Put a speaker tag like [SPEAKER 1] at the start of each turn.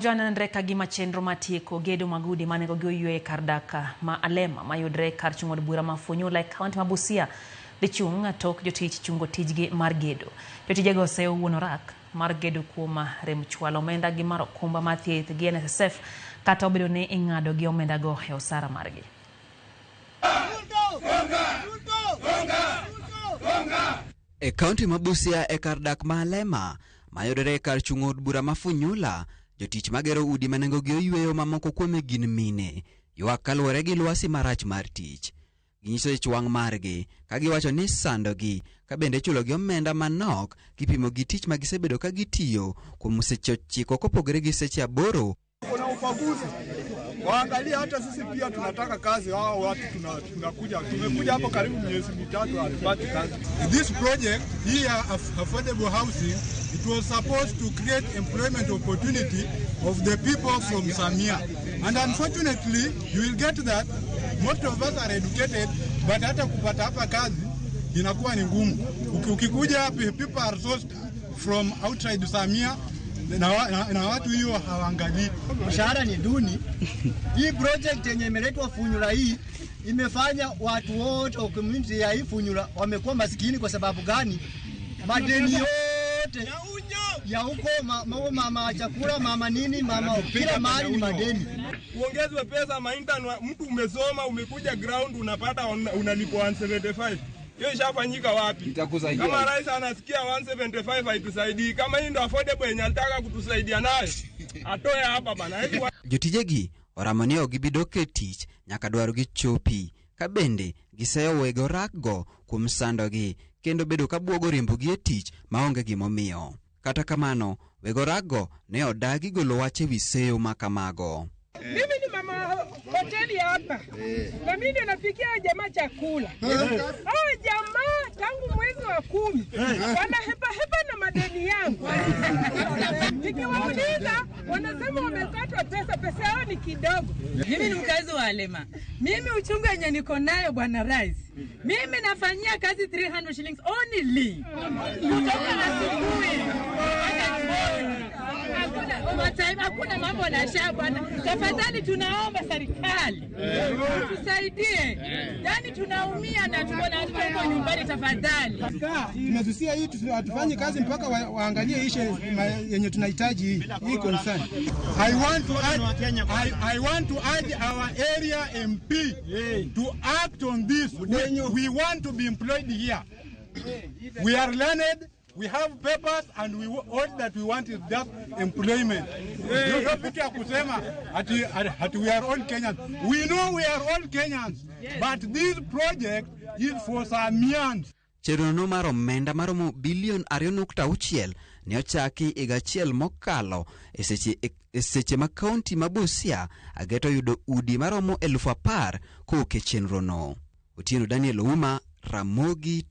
[SPEAKER 1] Nenre ka gima chenro mar tieko gedo mag udi ma nengogi oywe e kar dak ma Alema mayudre kar chung' od bura ma Funyula e kaunti ma Busia dhi chung' tok jotich chungo tijgi mar gedo. Jotijego oseyo wuon orak mar gedo kuom rem chwalo omenda gi mar okumba mar thieth gi NSSF kata obedo ni ing'ado gi omendago e osara margi.
[SPEAKER 2] E kaunti ma Busia e kar dak ma Alema mayudore e kar chung' od bura ma Funyula, jotich magero udi ma nengogi oyweyo ma moko kuome gin mine, ywak kaluwore gi lwasi marach mar tich. Ginyiso ich wang' margi ka giwacho ni sandogi ka bende chulogi omenda manok kipimo gi tich ma gisebedo ka gitiyo kuom seche 9 kopogore gi seche 8.
[SPEAKER 3] Kuna ubaguzi, waangalie hata sisi pia tunataka kazi. Hao watu tunakuja, tumekuja hapo karibu miezi 3 hatupati kazi.
[SPEAKER 4] This project here, affordable housing, it was supposed to create employment opportunity of the people from Samia, and unfortunately you will get that most of us are educated, but hata kupata hapa kazi inakuwa ni ngumu. Ukikuja people are sourced from outside Samia na watu hiyo hawaangalii.
[SPEAKER 5] Mshahara ni duni. Hii project yenye imeletwa Funyula hii imefanya watu wote wa community ya hii Funyula wamekuwa maskini. Kwa sababu gani? Madeni yote ya huko mama chakula, mama nini, mama kila mahali ni madeni.
[SPEAKER 3] Uongezwe pesa maintern, mtu umesoma umekuja ground unapata unalipwa 175. Hiyo ishafanyika wapi? Kama rais anasikia 175 haitusaidii, kama hii ndio affordable yenye alitaka kutusaidia nayo, atoe hapa bana.
[SPEAKER 2] Jotijegi oramo ni ok gibi dok e tich nyaka dwarogi chopi, ka bende giseyo wego rakgo kuom sandogi kendo bedo ka buogo riembogi e tich maonge gimomiyo. Kata kamano, wego rakgo ne odagi golo wach ewi seyo ma kamago.
[SPEAKER 6] Mimi ni mama hoteli hapa na mimi ndio napikia jamaa chakula. Hao jamaa tangu mwezi wa 10 wanahepa hepa na madeni yangu. Nikiwauliza wanasema wamekatwa pesa, pesa yao ni kidogo.
[SPEAKER 7] Mimi ni mkazi wa Alema. Mimi uchungu yenye niko nayo bwana Rais, mimi nafanyia kazi 300 shillings only. Kutoka asubuhi mpaka jioni. Hakuna overtime, hakuna mambo na sha bwana. Tafadhali tunaomba serikali tusaidie. Yaani tunaumia na tuko na watoto huko nyumbani, tafadhali.
[SPEAKER 4] Tumesusia hii, hatufanyi kazi mpaka waangalie ishe yenye tunahitaji hii concern. I want to urge our area MP to act on this. We want to be employed here. We are learned. We have papers and all that we want is just employment. Ndio vitu ya kusema ati we are all Kenyans. We know we are all Kenyans, but this project is for Samians.
[SPEAKER 2] Chenrono mar omenda maromo bilion 2.6 ne ochaki higa achiel mokalo e seche ma kaunti ma Busia ageto yudo udi maromo 10,000 kowuok e chenrono. Otieno Daniel Ouma, Ramogi.